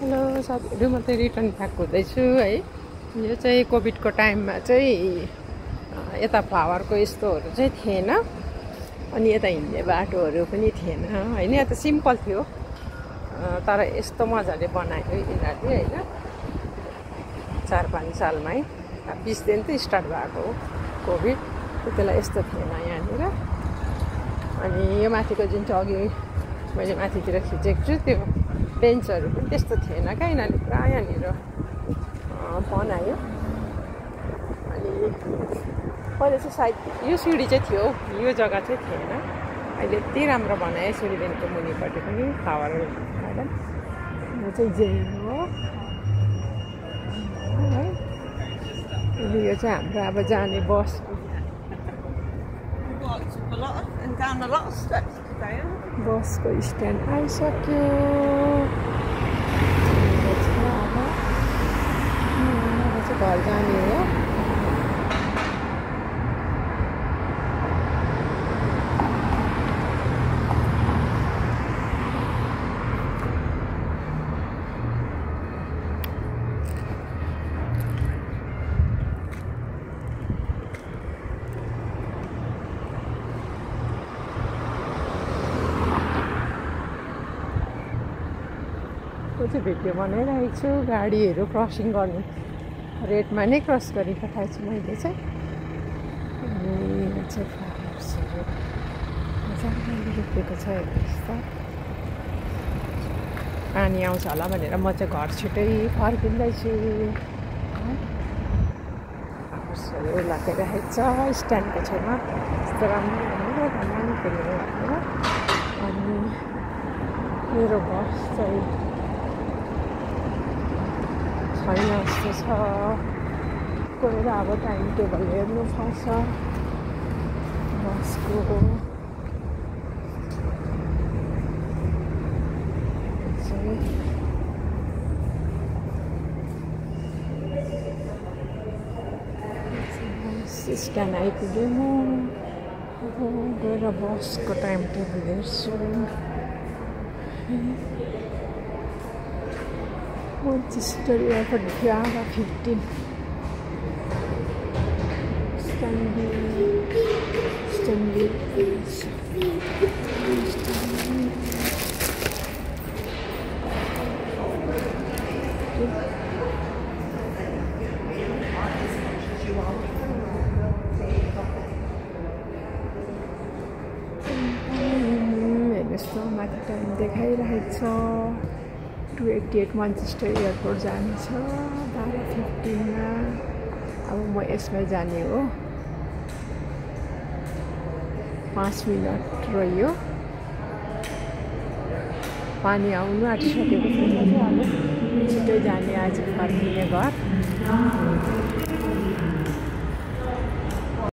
Hello साथीहरु, म चाहिँ रिटर्न ब्याक हुँदैछु है। यो चाहिँ कोभिडको टाइममा चाहिँ यता फ्लावरको यस्तोहरू चाहिँ थिएन, अनि यता हिँड्ने बाटोहरू पनि थिएन हैन। यता सिम्पल थियो, तर यस्तो मजाले बनायो यिनीहरूले हैन। 4-5 सालमै 20 दिन त स्टार्ट भएको हो कोभिड, त्यतिबेला यस्तो थिएन यहाँनिर। अनि यो माथिको जुन चाहिँ अघि मैले माथितिर खिचेको छु त्यो बेन्चहरू पनि त्यस्तो थिएन क्या, यिनीहरूले पुरा यहाँनिर बनायो। अनि पहिला चाहिँ सायद यो सिँढी चाहिँ थियो, यो जग्गा चाहिँ थिएन। अहिले यति राम्रो बनायो सिँढीदेखिको मुनिपट्टि पनि फ्लावर गार्डन। यो चाहिँ जेल हो है। अनि यो चाहिँ हाम्रो अब जाने बसको स्ट्यान्ड आइसक्यो। घर जाने हो। चाहिँ भिडियो बनाइरहेको छु, गाडीहरू क्रसिङ गर्ने रेटमा नै क्रस गरिपठाएको छु मैले चाहिँ। अनि यो चाहिँ फ्लावर्सहरू मजाले रोपेको छ यस्तो। पानी आउँछ होला भनेर म चाहिँ घर छिटै फर्किँदैछु। फ्लावर्सहरू लगाइरहेको छ स्ट्यान्डको छेउमा, यस्तो राम्रो राम्रो खेल्नु भनेर। अनि मेरो बस चाहिँ छैन जस्तो छ, गएर अब टाइम टेबल हेर्नुपर्छ बसको। स्ट्यान्ड आइपुगेँ म, अब गएर बसको टाइम टेबल हेर्छु। Manchester Airport Java 15. Stanley. यस्तो माथि टाइम देखाइरहेको छ। 288 मैनचेस्टर एयरपोर्ट जाने छ 12:15 मा। अब म यसमै जाने हो। 5 मिनट रह्यो। पानी आउनु आँटिसकेको छ, अब छिटै जाने आज फर्किने घर।